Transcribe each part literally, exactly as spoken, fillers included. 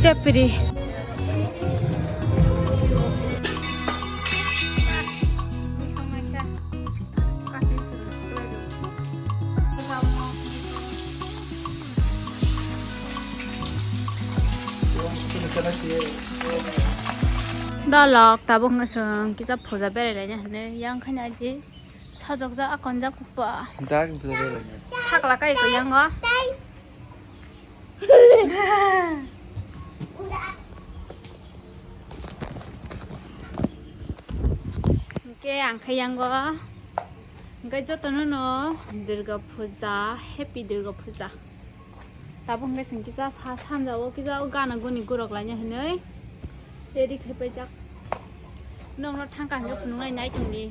Chapri. Dolok tabuk wngkha chwng kisa puja berai laina hinwi yang khaina di sajokjak akonjak pa. Dak puja berai laina. Sakla kai ko yango. Hingke ang khe yango, hingke jotono no Durga Puja, Happy Durga Puja. Tabuk hingke chwng kisa sa sanja o kisa o gana guni gorok laina hinwi ready khai paijak. Nokno thangka hingke phunuknai nai tongdi.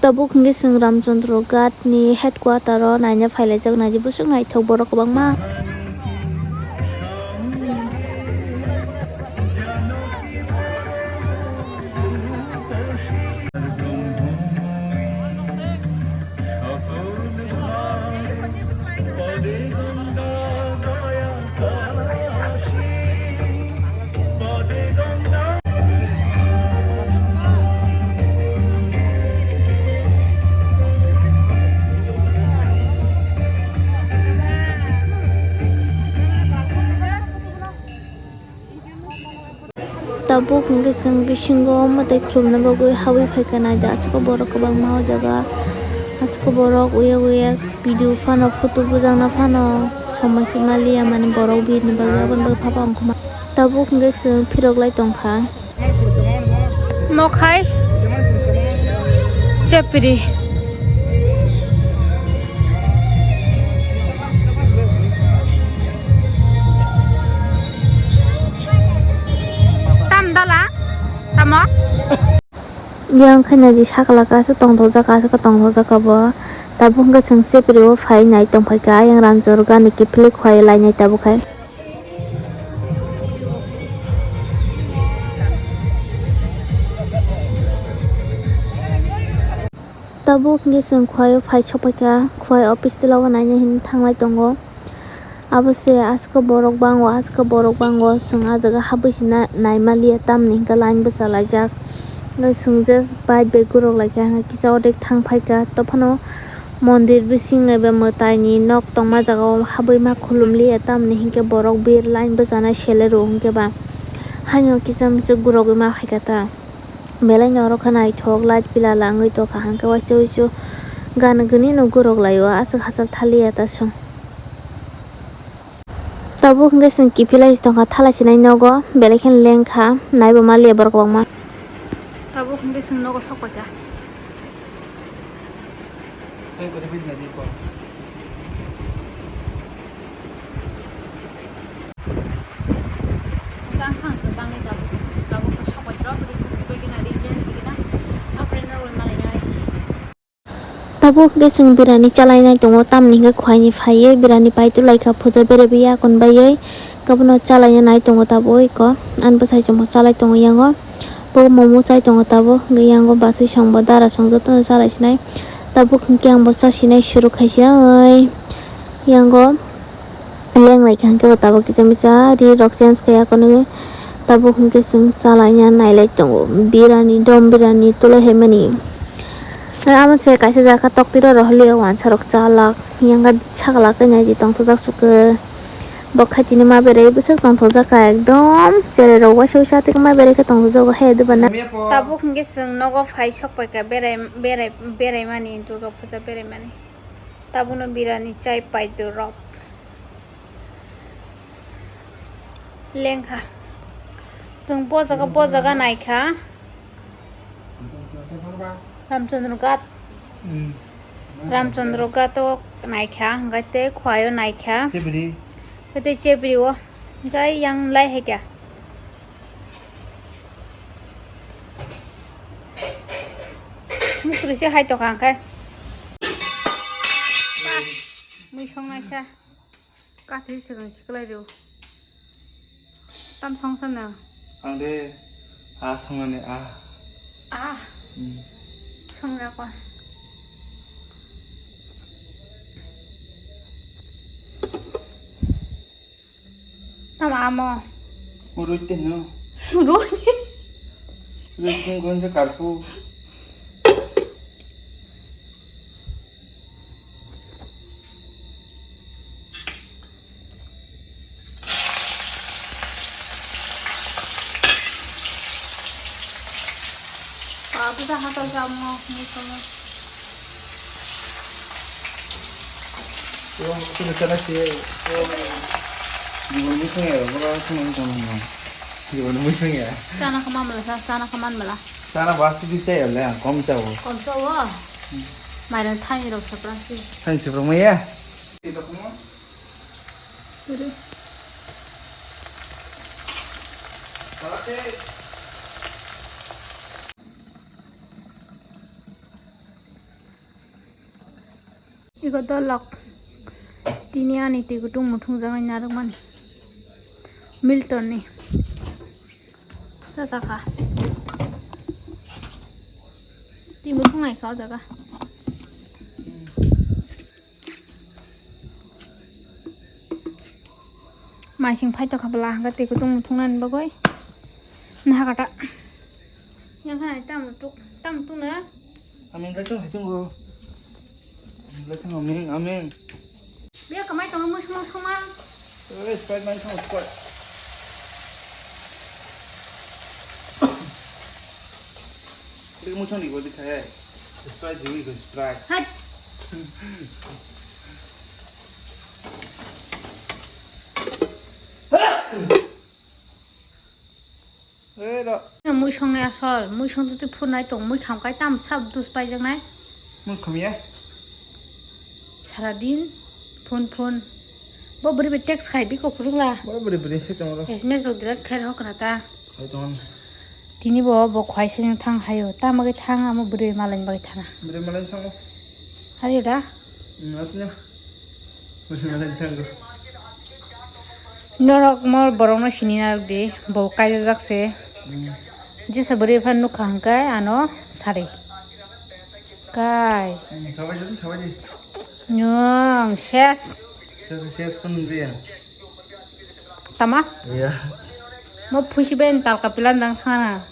Tabuk hingke chwng Ramchandra Ghat ni headquarter o naina phailaijak, naidi bwswk naithok borok kwbangma. Tabuk hingke chwng bisingo mwtai khulumna bagwi habwi phaikha, naidi aswk borok kwbangma o jaga, aswk borok uya uya video phano, photo bujakna phano, somoi se maliya mani borok birni bagwi aboni bagwi phapa wngkha ma. Tabuk hingke chwng phirok lai tongkha. Mokhai chepri. Tam dala, tamo? Yang khe naidi sakla kaisa tongthokjak, kaisa tongthokjak bo. Tabuk hwnkhe chwng chepri o phai nai tongphai kha, ayang Ramchoro gani kiphilwi khwlai lainai tabuk hai. Tabuk hwnkhe chwng Khwai o phai sokphaikha, Khwai office tila o naina hinwi thanglai tongo. Abo se aswk borok bango, aswk borok bango, chwng ah jaga habwi se na-, naimaliya, tamni hwnkhe line bwchalaijak. Chwng je bike bai gurok laikha, hwnkhe kisa odek thangphaikha, tophano mondir bising eba mwtaini nok tongma jaga o habwi ma khulumliya, tamni hwnkhe borok bir line bwchanai sele rw hwnkhe ba. Haino kisa misu gurogwi ma phaikha ta. Belai norok khe naithok, light pila langwi tongkha, hwnkhe waisa waisa gana gwnino gurok laio, aswk hachal thaliya ta chwng. Tabuk hwnkhe chwng kiphilai tongkha, thalai sinai nogo, belai kheno lengkha, naibo maliya borok kwbangma. Tabuk hwnkhe chwng nogo sokpaikha. Kwchang thang, kwchangni tabuk, tabuk khe sokphaikha, bwrwi kuchuk bai kheno ri change khaikha, apre norok bai malainai. Tabuk hwnkhe chwng birani chalainai tongo, tamni hwnkhe Khwaini phaiwi birani paitulaikha, puja beraiwi yakun baiwi. Abono chalaina nai tongo tabuk eko, ani bwsai chwngbo chalai tongo yango. Bo momo chai tongo tabuk, hwnkhe yango bwsai songbo dara song jotono chalai sinai. Tabuk hwnkhe angbo chasinai suru khaisinai. Yango. Leng lai kha hwnkhe bo tabuk kisa misa ri rok change khe ya kunu. Tabuk hwnkhe chwng chalaina nailai tongo. Birani, dom birani tulai hai mani. Amo se kaisa jaga toktwi rw rw hwlwi o wansa rok chalak. Yang kha sakla khe naidi tongthokjak sukhe. Bo khaitini ma berai bwswk tongthokjak kha ekdom. Cherai rok waisa waisa tei ma berai khe tongthokjago hai de bana. Tabuk hwnkhe chwng nogo phai sokpaikha berai, berai, berai mani, Durga puja berai mani. Tabukno birani chai paidorok lengkha. Chwng bo jaga, bo jaga naikha. Ramchandra Ghat. Ramchandra Ghat o naikha, hwnkhe tei Khwai o naikha. Tei chebri o. Hwnkhe yang lai hai kha. Mukri se hai tokha hwnkhe. Mui songnaisa. Kathi swkang khiklai rw. Tam songsa no. Ang de a songnani a. Ah, Hmm. Songjak o. Tamo amo. Urui te no. Urui. Urui te gonja karpu. Aku dah hakal kamu, ini semua. Yo, aku dah sana sih. Yo. Di mana musuh ya? Berapa musuh ya? Di mana musuh ya? Sana kemana malah? Sana kemana malah? Sana pasti bisa ya, lah, kom tahu. Kom tahu. Hmm. Mairang thani rok sapra sih. Thani sapra maya. Itu kamu? Dede. Iko dolok. Tini ani twi kutung muthungjaknai narwkmani. Milton ni. Chachakha. Twi muthungnai kha o jaga. Maising phai tongkha bwla hwnkhe twi kutung muthungnani bagwi. Nahakata. Yang khana tamo tuk, tamo tuk na. Aming gaito haichung go. Aming gaito aming, aming. Biya kamai tongo muisung suma. Eh, Sprite mai thang Sprite. Ini muchang di gua di kaya. Sprite di gua Sprite. Hat. Eh, ro. Mui songnai asol, mui song twi phunai tong, mui kham kai tam sab dus paijaknai. Mui kham ya? Sara din phun phun. Bo bwrwi bai text khai bi kok rwngla. Bo bwrwi bwrwi se tong ro. S M S rok delete khai rok na ta. Khai tong. Tini bo, bo khwai se thang hayo. Ta magwi thang amo bwrwi malai bagwi thana. Bwrwi malai thango. Hari da? Norok mor borokno sini narwk di, bo kaijajak se. Jesa bwrwi phano nukha hwnkhe ano sari. Kai. Nwng ses. Tama? Mo phusi ben talka pilan dang thana.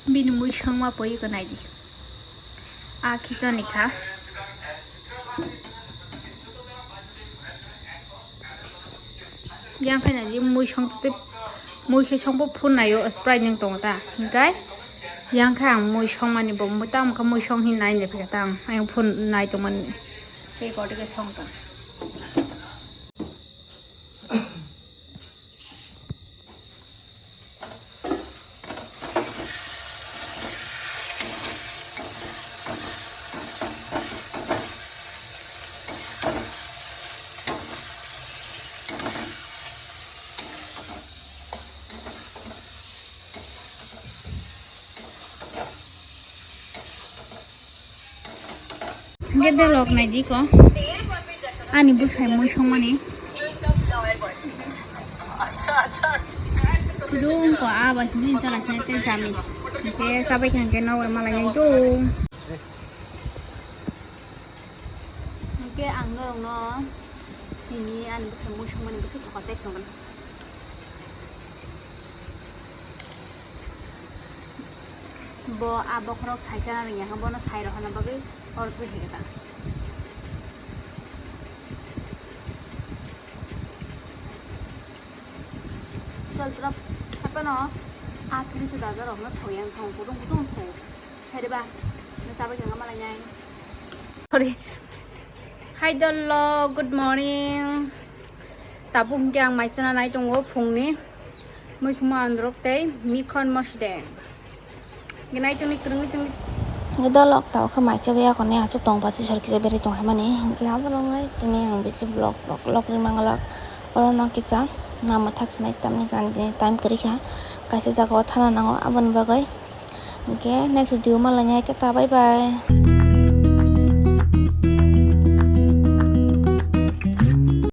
Bini mui songma poi ko nai di. A khichani kha. Yang khai nai di mui song tei mui khe songbo phun naio Sprite nwng tongo ta. Hingkai yang khai ang mui songmani bo mui tamo khe mui song hin nai ni phika ta ang. Ang phun nai tongmani. Tei kotike song tong. Hingke delok nai di ko. Ani bwsai mui songmani. Sudung ko a bai sudung chala sinai te jami. Hingke chabai khe hingke nogo malai nai dung. Hingke ang norokno tini ani bwsai mui songmani bwsai thoka chai phunukgwna. Bo a bokhorok sai chana rwngya khe bono sai rohorna bagwi oro twi hai khe ta. Chol drop haphano a fridge o daja rokno thok yang thang kutung kutung thok. Hai reba, no chabai khe malai nai. Sorry. Hi dolo, good morning. Tabuk hingke ang mai chana nai tongo phungni. Muikhuma androk tei mikhon mosde. Gnai tongni kwrwngni tongni. Ni dolok tao khe mai chabai ako ne achu tong pachi sor kisa beri tong hamani. Hingke abo nongnai tini ang bisi vlog vlog vlog ri manglak. Oro no kisa nama thak sinai tamni kan time kwrwi kha. Kaisa jaga o thana nango aboni bagwi. Hingke next video malai nai tata bye bye.